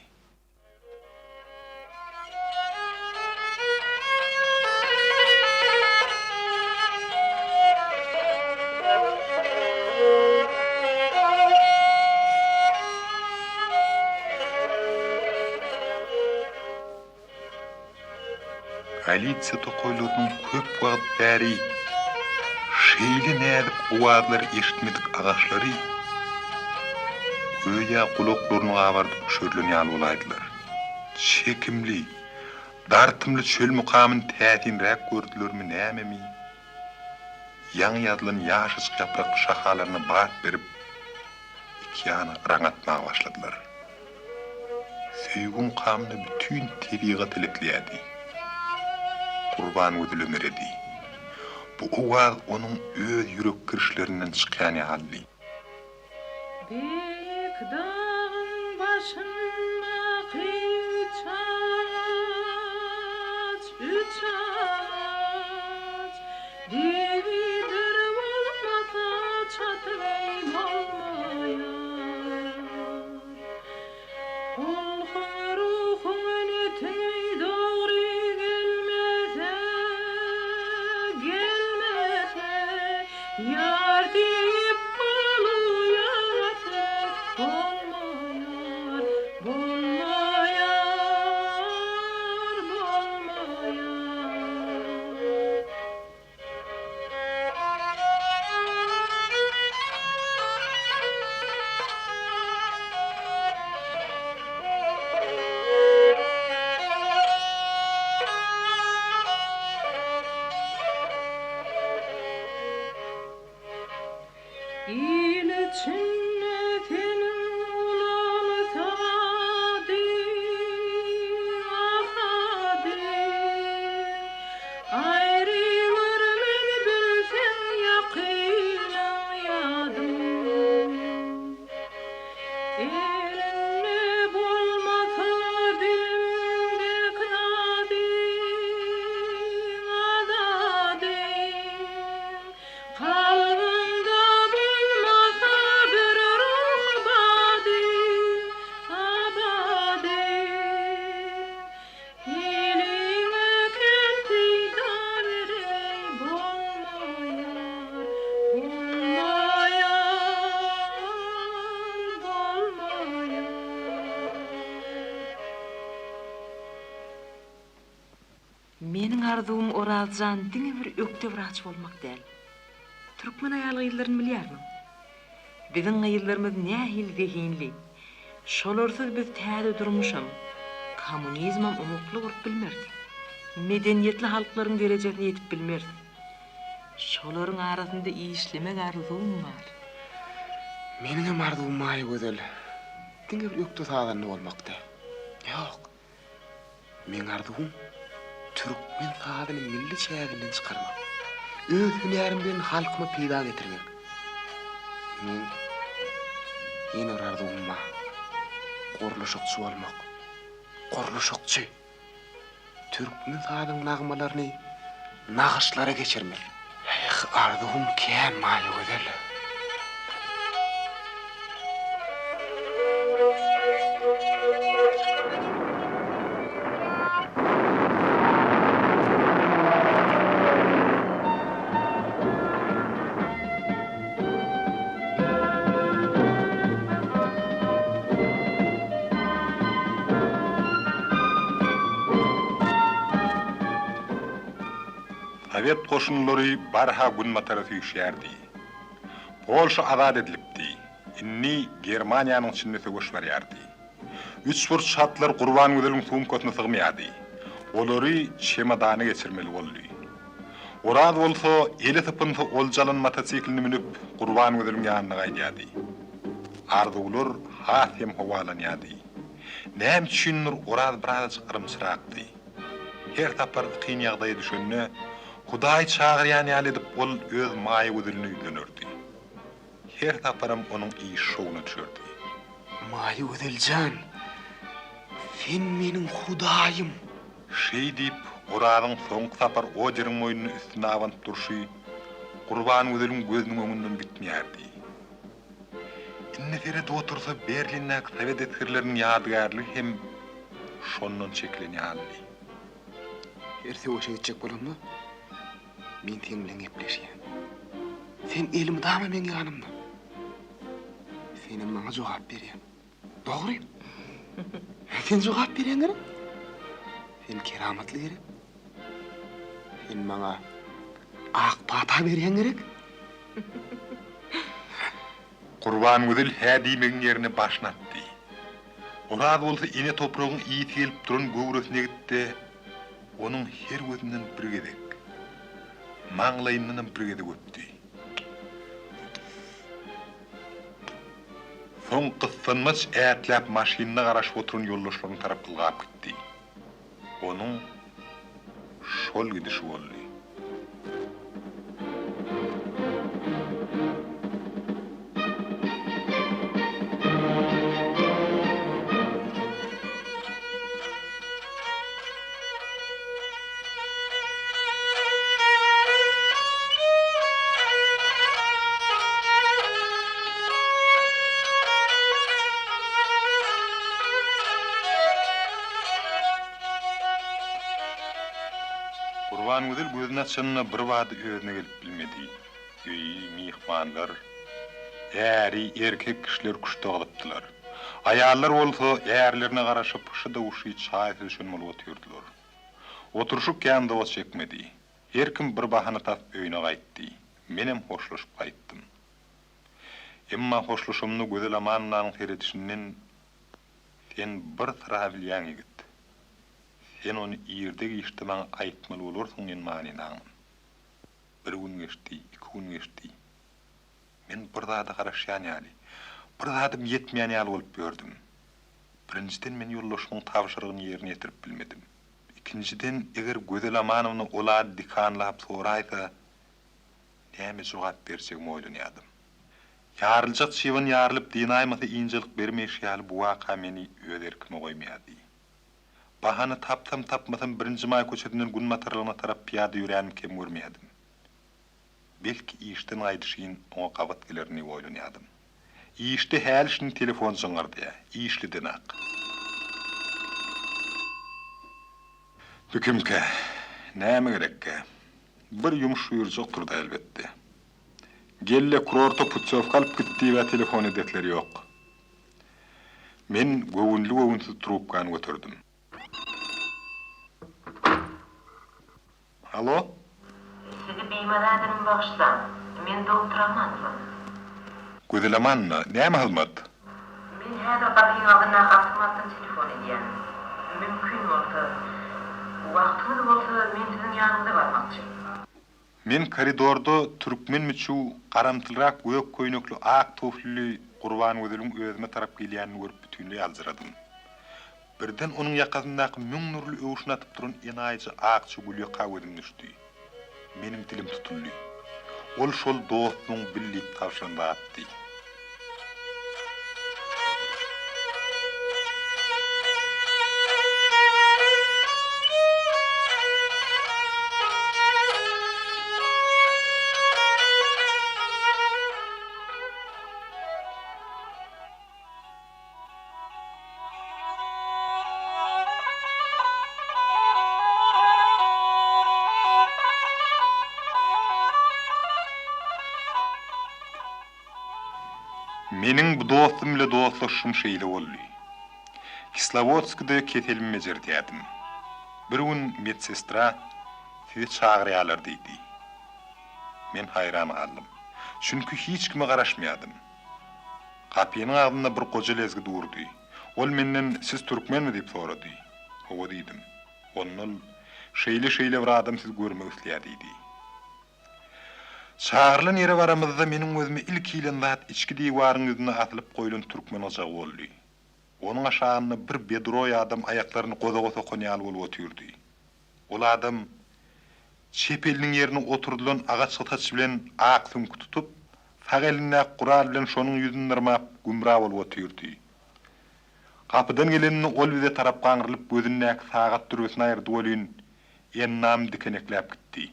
Galisiýa tokaýlarynyň köp wagt bäri şeýle näzik owazlary eşitmedik agaçlary göýä gulaklaryny gabardyp üşerilen ýaly bolaýdylar. Çekimli, dartymly çöl mukamyny täsinräk gördülermi nämemi, ýaňy ýazylan ýaşajyk ýaprakly şahalaryna bat berip, ikiýana yraň atmaga başladylar. Söýgi mukamyny bütin tebigat elekleýärdi. Gurbangözel ömeredi. Bu owaz onuň öz ýürek kirişlerinden çykýan ýalydy. Beýik dagyň başyndaky üç agaç, üç agaç, Düýbidir bolmasa çatygy bolmaýar. Hulkuň, ruhuň netiňi dogry gelmese, gelmese, Ýar diýip goluýa ses bolmaýar, bolmaýar, bolmaýar. Il içinde seniň ulalsa adyň, ah adyň. Aýry görmez bilseň ýakynyň ýadyň. Elinde bolmasa bilmdek zadyň, azadyň. Kalbyňda bolmasa bir ruh bady, abady. Iliňe kem peýda bereý bolmaýar, bolmaýar, bolmaýar. Meniň arzuwym Orazjan diňe bir ökde wraç bolmak däl. Türkmen aýal-gyzlaryny bilýärmiň? Biziň gyzlarymyz nähili zehinli. Şolarsyz biz täze durmuşam, kommunizmem umukly gurup bilmeris. Medeniýetli halklaryň derejesine ýetip bilmeris. Şolaryň arasynda işlemek arzuwym bar. Meniňem arzuwym Maýagözel, diňe bir ökde sazanda bolmak däl. Ýok, Meň arzuwym türkmen sazyny milli çäginden çykarmak. Öz hünärim bilen halkyma peýda getirmek. Meň ýene bir arzuwym bar. Gurluşykçy bolmak. Gurluşykçy. Türkmen sazynyň nagmalaryny nagyşlara geçirmek. Eýh! Arzuwym kän, Maýagözel. Sowet goşunlary barha günbatara süýşýärdi. Polşa azat edilipdi. Indi Germaniýanyň içinde söweş barýardy. Üçburç hatlar Gurbangözeliň sumkasyna sygmaýardy. Olary çemodana geçirmeli boldy. Oraz bolsa eli sypynsa olja alan motosiklini münüp Gurbangözeliň ýanyna gaýdýardy. Arzuwlar has hem howalanýardy. Näme üçindir Oraz birazajyk yrymçyrakdy. Her sapar kyn ýagdaýa düşende, Hudaý çagyrýan ýaly edip ol öz Maýagözeline ýüzlenerdi. Her saparam onuň işi şowuna düşerdi. Maýagözel jan, sen meniň Hudaýym! Şeý diýip, Orazyň soňky sapar Oderiň boýnuna üstüne abanyp durşy Gurbangözeliň gözüniň öňünden gitmeýärdi. Indi seredip otursa, Berlindäki sowet esgerleriniň ýadygärligi hem şondan çekilen ýalydy. Her söweşe gitjek bolamda, men seň bilen gepleşýän. Sen elmydama meň ýanymda. Senem maňa jogap berýäň. Dogry. Sen jogap berýäň gerek? Sen keramatly gerek? Sen maňa ak pata berýäň gerek? Gurbangözel hä diýmegiň ýerine başyny atdy. Oraz bolsa ene topragyň ysy gelip duran göwresine gitdi, onuň her gözünden bir gezek, maňlaýyndanam bir gezek öpdi. Soň gyssanmaç ätläp maşynda garaşyp oturan ýoldaşlaryna tarap ylgap gitdi. Onuň şol gidişi boldy. Gurbangözel gözüni açanda birbada özüne gelip bilmedi. Öýi, myhmanlar, äri, erkek kişiler küşt agyzypdylar. Aýallar bolsa ärlerine garaşyp, şy-da-wşy çaý süzüşen bolup otyrdylar. Oturyşyk kän uzaga çekmedi. Her kim bir bahana tapyp öýüne gaýtdy. Menem hoşlaşyp gaýtdym. Emma hoşlaşamda Gözel Amanownanyň seredişinden Sen bir syra bilýäň ýigit. Sen ony irde-giçde maňa aýtmaly bolarsyň diýen manyny aňdym. Bir gün geçdi, iki gün geçdi. Men bir zada garaşýan ýaly, bir zadym ýetmeýän ýaly bolup ýördüm. Birinjiden men ýoldaşymyň tabşyrygyny ýerine ýetirip bilmedim. Ikinjiden eger Gözel Amanowna ol ady dikanlap soraýsa, näme jogap berjegimi oýlanýardym. Ýaryljak çybyn ýarylyp dynaýmasa ynjalyk bermeýşi ýaly bu waka meni öz erkime goýmaýardy. Bahana tapsam-tapmasam Birinji maý köçesinden günbatarlygyna tarap pyýada ýöränim kem görmeýärdim. Belki işden gaýdyşyn oňa gabat gelerin diýip oýlanýardym. Işde häli-şindi telefon jyňňyrdaýar. Işliden-ak. Bu kimkä? Näme gerekkä? Bir ýumuş buýurjakdyr-da elbetde. Gel-le kurorta putýowka alyp git diýib-ä telefon edesleri ýok. Men göwünli-göwünsiz trubkany göterdim. Alo? Sizi bimaza edenim bagyşlaň. Men doktor Amanowa. Gözel Amanowa, näme hyzmat? Men häzir gapyň agzyndaky awtomatdan telefon edýän. Mümkin bolsa, wagtyňyz bolsa men siziň ýanyňyza barmakçy. Men koridorda türkmen müçüw, garamtylrak gök köýnekli, ak tuflili Gurbangözeliň özüme tarap gelýänini görüp bütinleý aljyradym. Birden onuň ýakasyndaky müň nurly öwşün atyp duran enaýyja akja gülýaka gözüm düşdi. Meniň dilim tutuldy. Ol şol dostuň bil diýip tabşyran zatdy. Meniň bu dostum bile dostlaşyşym şeýle boldy. Kislowodskide keselimi bejerdýärdim. Bir gün medsestra Sizi çagyrýarlar diýdi. Men haýran galdym. Çünki hiç kime garaşmaýardym. Gapynyň agzynda bir goja lezgi durdy. Ol menden Siz türkmenmi diýip sorady. Hawa diýdim. Onda ol, Şeýle-şeýle bir adam sizi görmek isleýär diýdi. Çagyrylan ýere baramyzda meniň gözüme ilki ilen zat içki diwaryň ýüzünde asylyp goýlan türkmen gyjagy boldy. Onuň aşagynda bir bedroý adam aýaklaryny gozaga sokan ýaly bolup otyrdy. Ol adam çep eliniň ýerine oturdylan agaç gysaç bilen ak süňki tutup, sag elindäki gural bilen şonuň ýüzüni dyrmap gümra bolup otyrdy. Gapydan geleninde ol bize tarap gaňrylyp gözündäki sagat dürbesini aýyrdy welin, endamy dikenekläp gitdi.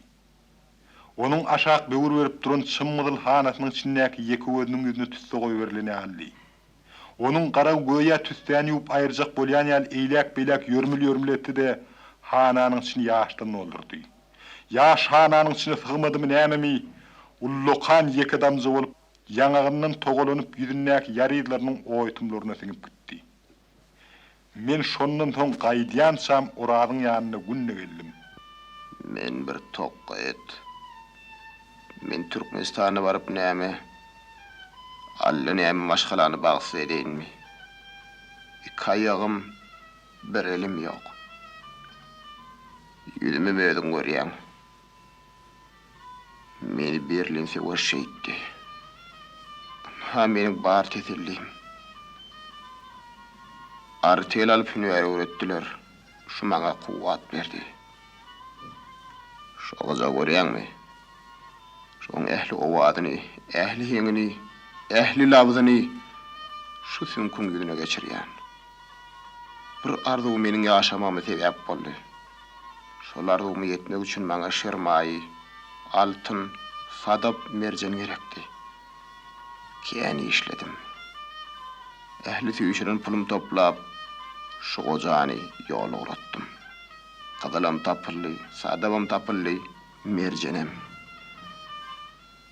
Onuň aşak böwür berip duran çym-gyzyl hanasynyň içindäki ýeke gözüniň ýüzüne tüsse goýberilen ýalydy. Onuň garagy göýä tüssäni ýuwup aýyrjak bolýan ýaly eýläk-beýläk ýörmül-ýörmül etdi-de, hananyň içini ýaşdan doldurdy. Ýaş hananyň içine sygmadymy nämemi, ullakan ýeke damja bolup, ýaňagyndan togalanyp ýüzündäki ýaryzlarynyň oýtumlaryna siňip gitdi. Men şondan soň gaýdýançam Orazyň ýanyna günde geldim. Men bir tokga et. Men Türkmenistana baryp näme, Alla näme maşgalany bagtsyz edeýinmi? Iki aýagym, bir elim ýok. Ýüzümem özüň görýäň. Meni Berlin söweş şeýtdi. Ynha meniň bar tesellim. Artel alyp hünär öwretdiler. Şu maňa kuwwat berdi. Şo gyja görýäňmi? Şoň ähli owazyny, ähli heňini, ähli labzyny şu süňküň ýüzüne geçirýän. Bir arzuw meniň ýaşamagyma sebäp boldy. Şol arzuwyma ýetmek üçin maňa şirmaýy, altyn, sadap, merjen gerekdi. Kän işledim. Ähli süýşüren pulumy toplap, şu gojany ýola ugratdym. Gyzylam tapyldy, sadabam tapyldy, merjenem.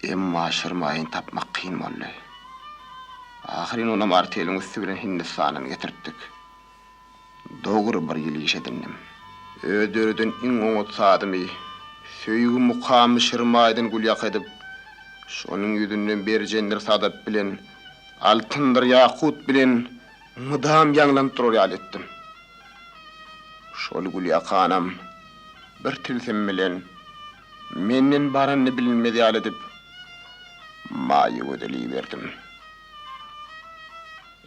Emma şirmaýyny tapmak kyn boldy. Ahyryn onam arteliň üsti bilen Hindistandan getirtdik. Dogry bir ýyl iş edindim. Öz döreden iň oňat sazymy, söýgi mukamy şirmaýdan gülýaka edip, şonuň ýüzünden berjendir sadap bilen, altyndyr ýakut bilen mydam ýaňlanyp durar ýaly etdim. Şol gülýakanam bir tilsim bilen menden baranyny bilinmez ýaly edip, Maýagözele iberdim.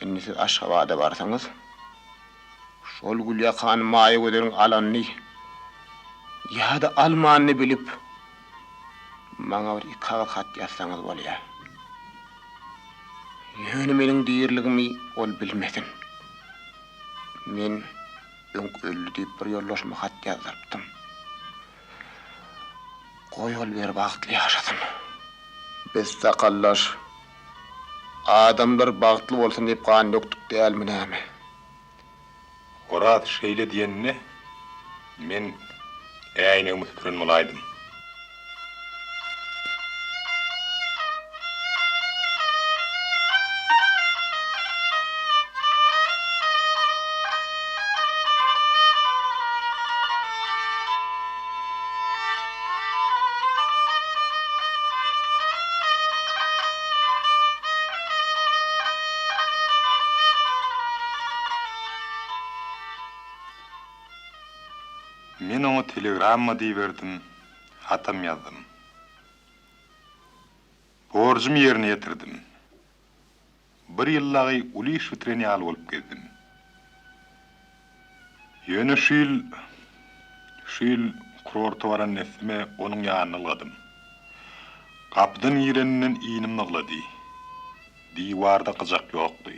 Indi siz Aşgabada barsaňyz, şol gülýakany Maýagözeliň alanyny ýa-da almanyny bilip, maňa bir iki agyz hat ýazsaňyz bolýar. Ýöne meniň diriligimi ol bilmesin. Men öň öldi diýip bir ýoldaşyma hat ýazdyrypdym. Goý ol bir bagtly ýaşasyn. Biz sakallaş, adamlar bagtly bolsun diýip gan dökdük dälmi näme? Oraz şeýle diýende, men äýnegimi süpüren bolaýdym. Men oňa telegramma diýiberdim, hatam ýazdym. Borjumy ýerine ýetirdim. Bir ýyl dagy uly iş bitiren ýaly bolup gezdim. Ýöne şu ýyl, şu ýyl kurorta baran dessime onuň ýanyna ylgadym. Gapydan gireninden inim nyglady. Diwarda gyjak ýokdy.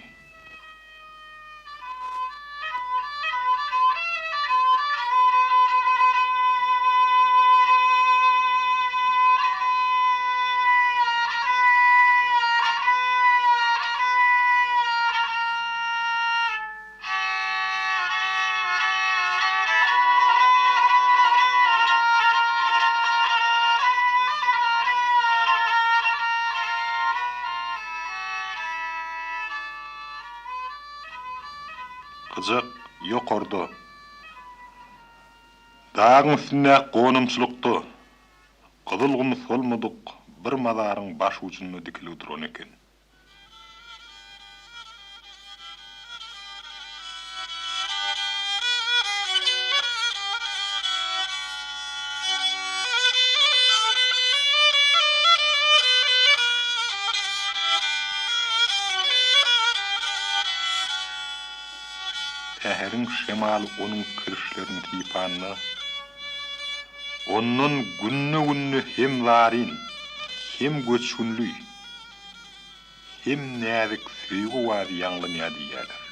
Gyjak ýokarda. Dagyň üstündäki gonamçylykda Gyzylgumy solmadyk bir mazaryň baş ujunda dikilgi duran eken. Säheriň şemaly onuň kirişlerini sypanda, ondan günde-günde hem zaryn, hem göçgünli, hem näzik söýgi owazy ýaňlanýar diýýärler.